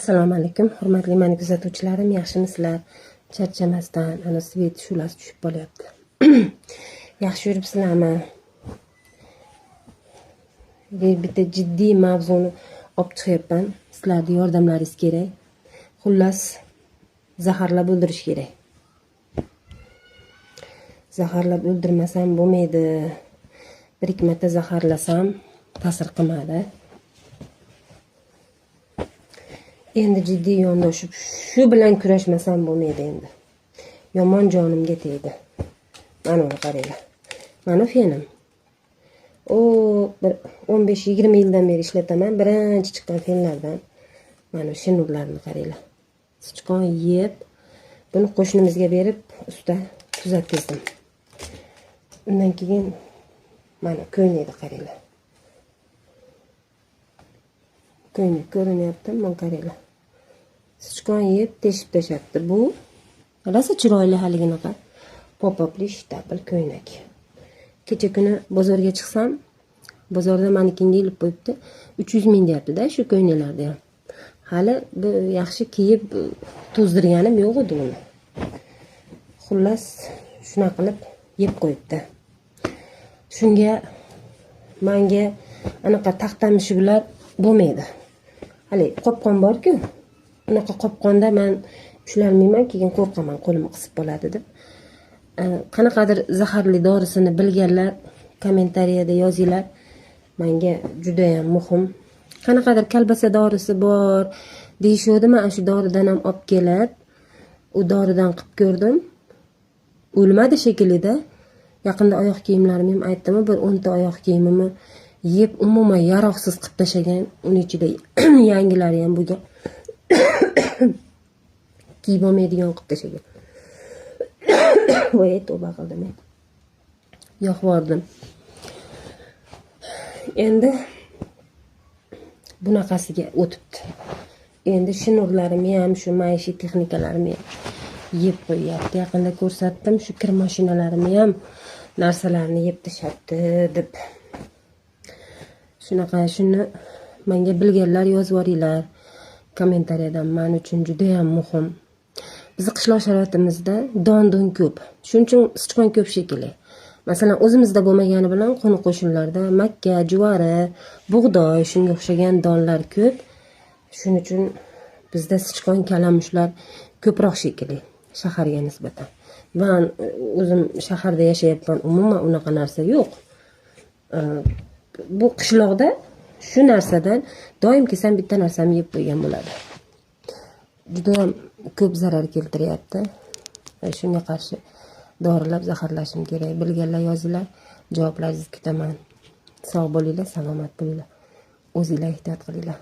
Assalomu alaykum, hurmatli mani kuzatuvchilarim, yaxshimisizlar? Charchamasdan ana свет shu'lasi tushib qolyapti. Yaxshi yuribsizlarmi? Bitta jiddiy mavzuni olib chiqyapman. Sizlarni yordamlaringiz kerak. Xullas, zaharlab o'ldirish kerak. Zaharlab o'ldirmasam bo'lmaydi. Bir ikki marta zaharlasam ta'sir qilmadi. Endi jiddiy yondoshib shu bilan kurashmasam bo'lmaydi endi. Yomon jonimga tegdi. Mana uni qaranglar. Mana fenim. O bir 15-20 yildan beri ishlataman. Birinchi chiqqan fenlardan. Mana shinurlarni qaranglar. Sichqon yeb, buni qo'shnimizga berib, usta tuzatkizdim. Undan keyin mana ko'ynakni qaranglar. Ko'ynak ko'rinyapti, mana qaranglar. Sichqon yeb teshib tashlabdi. Bu rosa chiroyli haliginaqa popopli shtapl ko'ynak. Kecha kuni bozorga chiqsam, bozorda manekinga ilib qo'yibdi. 300 ming deyapti-da shu ko'ynaklarni ham. Hali bu yaxshi kiyib to'zdirganim yo'q edi uni. Xullas, shunaqa qilib yeb qo'yibdi. Shunga menga anaqa taxta mushuklar bo'lmaydi. Hali qopqon bor-ku. Unaqa qopqonda men ushlolmayman, keyin qo'rqaman, qo'lim qisib qoladi deb. Qanaqadir zaharli dorisini bilganlar kommentariyada yozinglar. Menga juda ham muhim. Qanaqadir kolbasa dorisi bor deyishuvdi, men shu doridan ham olib kelib, u doridan qilib ko'rdim. O'lmadi shekillida. Yaqinda oyoq kiyimlarimni ham aytdim, bir 10 ta oyoq kiyimimni yeb umuman yaroqsiz qilib tashlagan. Uni ichida yangilari ham bo'lgan. Kiyib olmaydigan qilib tashlagan. Voy, tavba qildim. Yoqvordim. Endi bunaqasiga o'tibdi. Endi shinurlarimni ham, shu maishiy texnikalarimni ham yeb qo'yyapti. Yaqinda ko'rsatdim, shu kir mashinalarimni ham narsalarni yeb tashlabdi deb. Shunaqa, shuni menga bilganlar yozib yuboringlar kommentariyadan, men uchun juda ham muhim. Bizni qishloq sharoitimizda don-don ko'p. Shuning uchun sichqon ko'p shekilli. Masalan, o'zimizda bo'lmagani bilan qo'ni qo'shnilarda makka, juvari, bug'doy shunga o'xshagan donlar ko'p. Shuning uchun bizda sichqon, kalamushlar ko'proq shekilli shaharga nisbatan. Men o'zim shaharda yashayapman, umuman unaqa narsa yo'q. Bu qishloqda shu narsadan doim kelsam bitta narsamni yeb qo'ygan bo'ladi. Juda ham ko'p zarar keltiryapti. Shunga qarshi dorilab zaharlashim kerak. Bilganlar yozinglar, javoblaringizni kutaman. Sog' bo'linglar, salomat bo'linglar. O'zinglar ehtiyot qilinglar.